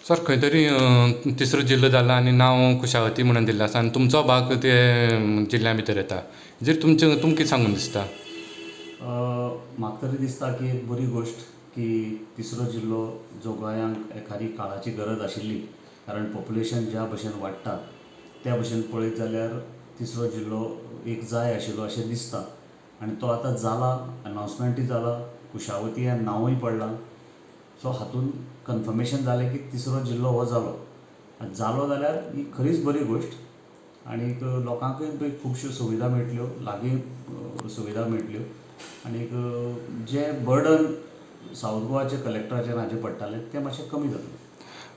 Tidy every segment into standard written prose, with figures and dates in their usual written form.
Sir, खंय तरी तिसरो जिल्लो जाला आनी नांव कुशावती म्हणून दिल्लें आसा आनी तुमचो भाग ते जिल्ल्या भितर येता. हेजेर तुमचें तुमकां कितें सांगून दिसता? म्हाका तरी दिसता की एक बरी गोश्ट की तिसरो जिल्लो जो गोंयांक एखादी काळाची गरज आशिल्ली, कारण पॉप्युलेशन ज्या भशेन वाडटा त्या भशेन पळयत जाल्यार तिसरो जिल्लो एक जाय आशिल्लो अशें दिसता. आनी तो आतां जाला, अनावन्समेंटूय जाला, कुशावती हें नांवूय पडलां. सो हातूंत कन्फर्मेशन जालें की तिसरो जिल्लो हो जालो. आनी जालो जाल्यार ही खरीच बरी गोश्ट आनीक लोकांकूय बी खुबश्यो सुविधा मेळटल्यो, लागीं सुविधा मेळटल्यो. आनीक जें बर्डन सावथ गोवाचे कलेक्टराचेर हाजेर पडटालें तें मातशें कमी जातलें.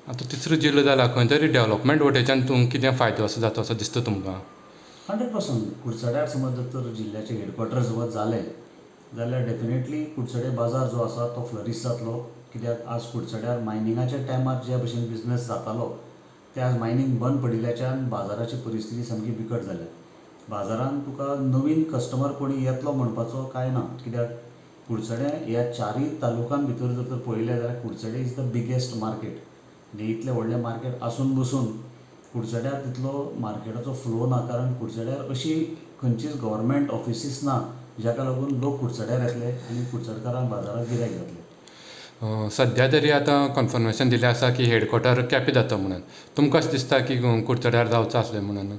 आतां तिसरो जिल्लो जाला, खंय तरी डेवलॉपमेंट वटेच्यान तुमकां कितें फायदो असो जाता असो दिसता तुमकां? 100%. कुडचड्यार समज जर तर जिल्ल्याचें हेडक्वॉर्टर समज जालें जाल्यार डेफिनेटली कुडचडे बाजार जो आसा तो फ्लरीश जातलो. कित्याक आज कुडचड्यार मायनिंगाच्या टायमार ज्या भशेन बिजनस जातालो ते आज मायनींग बंद पडिल्ल्याच्यान बाजाराची परिस्थिती सामकी बिकट जाल्या. बाजारान तुका नवीन कस्टमर कोणी येतलो म्हणपाचो कांय ना, कित्याक कुडचडें ह्या चारूय तालुक्यां भितर जर तर पळयलें जाल्यार Curchorem is the biggest market. आनी इतलें व्हडलें मार्केट आसून बसून कुडचड्यार तितलो मार्केटाचो फ्लो ना, कारण कुडचड्यार अशी खंयचीच गव्हर्मेंट ऑफिसीस ना जाका लागून लोक कुडचड्यार येतले आनी कुडचडकारांक बाजाराक गिरायक जातलें. सद्या तरी आतां कन्फर्मेशन दिलें आसा की हेडक्वॉर्टर केपें जाता म्हणून. तुमकां अशें दिसता की कुडचड्यार जावचो आसलें म्हणून?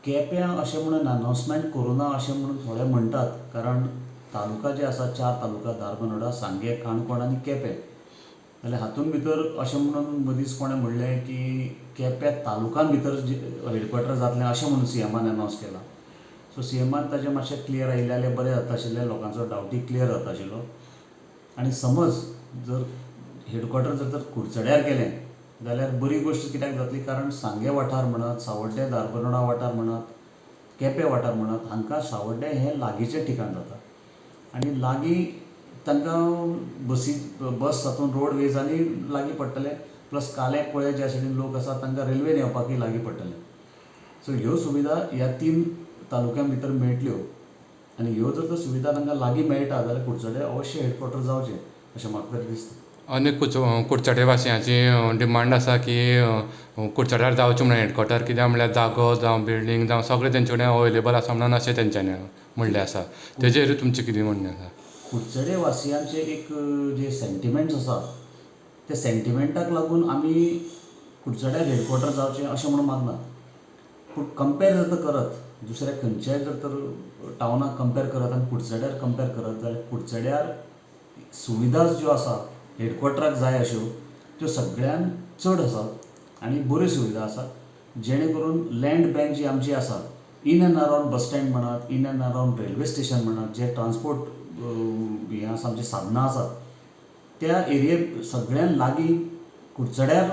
केप्यां अशें म्हणून अनावन्समेंट करूं ना अशें म्हणून थोडे म्हणटात, कारण तालुका जे आसा, चार तालुका, धारबांदोडा, सांगें, काणकोण आनी केपें. जाल्यार हातूंत भितर अशें म्हणून मदींच कोणें म्हणलें की केपें तालुकान भितर हेडक्वॉर्टर जातलें अशें म्हणून सीएमान अनावन्स केलां. सो सीएमान ताजें मातशें क्लियर आयिल्लें जाल्यार बरें जाता आशिल्लें, लोकांचो डावटूय क्लियर जाता आशिल्लो. आनी समज जर हेडक्वॉर्टर जर तर कुडचड्यार केलें जाल्यार बरी गोश्ट कित्याक जातली, कारण सांगें वाठार म्हणत, सावड्डें धारबांदोडा वाठार म्हणत, केपें वाठार म्हणत, हांकां सावड्डें हें लागींचें ठिकाण जाता आनी लागीं तांकां बसी बस हातून रोडवेजांनी लागीं पडटलें, प्लस कालें कुळें जे आशिल्ले लोक आसात तांकां रेल्वेन येवपाकूय लागीं पडटलें. सो ह्यो सुविधा ह्या तीन तालुक्यां भितर मेळटल्यो आनी ह्यो जर तर सुविधा तांकां लागीं मेळटा जाल्यार कुडचडें अवश्य हेडक्वॉर्टर जावचें अशें म्हाका तरी दिसता. आनी कुडचडे वासियांची डिमांड आसा की कुडचड्यार जावचें म्हणून हेडक्वॉर्टर, कित्याक म्हणल्यार जागो जावं बिल्डींग जावं सगळें तेंचे कडेन अवेलेबल आसा म्हणून अशें तेंच्यांनी म्हणलें आसा. तेजेर तुमचें कितें म्हणणें आसा? कुडचडे वासियांचे एक जे सेंटिमेंट्स आसा ते सेंटिमेंटाक लागून आमी कुडचड्यार हेडक्वॉर्टर जावचें अशें म्हणून मागनात. पूण कंपेर जर तर करत दुसऱ्या खंयच्याय जर तर टावनाक कंपेर करत आनी कुडचड्यार कंपेर करत जाल्यार कुडचड्यार सुविधा ज्यो आसा हेडक्वॉर्टराक जाय अश्यो त्यो सगळ्यान चड आसात आनी बऱ्यो सुविधा आसात, जेणे करून लँड बँक जी आमची आसा in and around bus stand म्हणात, in and around railway station म्हणात, जे ट्रान्सपोर्ट हें आसा आमचीं साधनां आसात त्या एरियेक सगळ्यान लागीं कुडचड्यार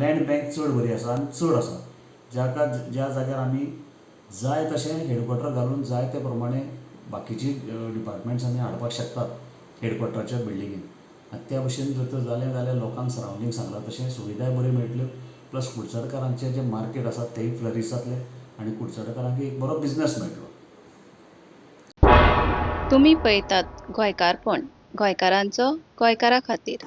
लँड बँक चड बरी आसा आनी चड आसा, जाका ज्या जाग्यार आमी जाय तशें हेडक्वॉर्टर घालून जाय ते प्रमाणे बाकीची डिपार्टमेंट्स आमी हाडपाक शकतात हेडक्वॉर्टराच्या बिल्डिंगेन. आनी त्या भशेन जर तर जालें जाल्यार लोकांक सरावंडींग सांगलां तशें सुविधाय बऱ्यो मेळटल्यो, प्लस कुडचडकारांचें जें मार्केट आसा तेंय फ्लरीश जातलें आनी कुडचडकारांक एक बरो बिजनस मेळटलो. तुमी पळयतात गोंयकारपण, गोंयकारांचो गोंयकारा खातीर.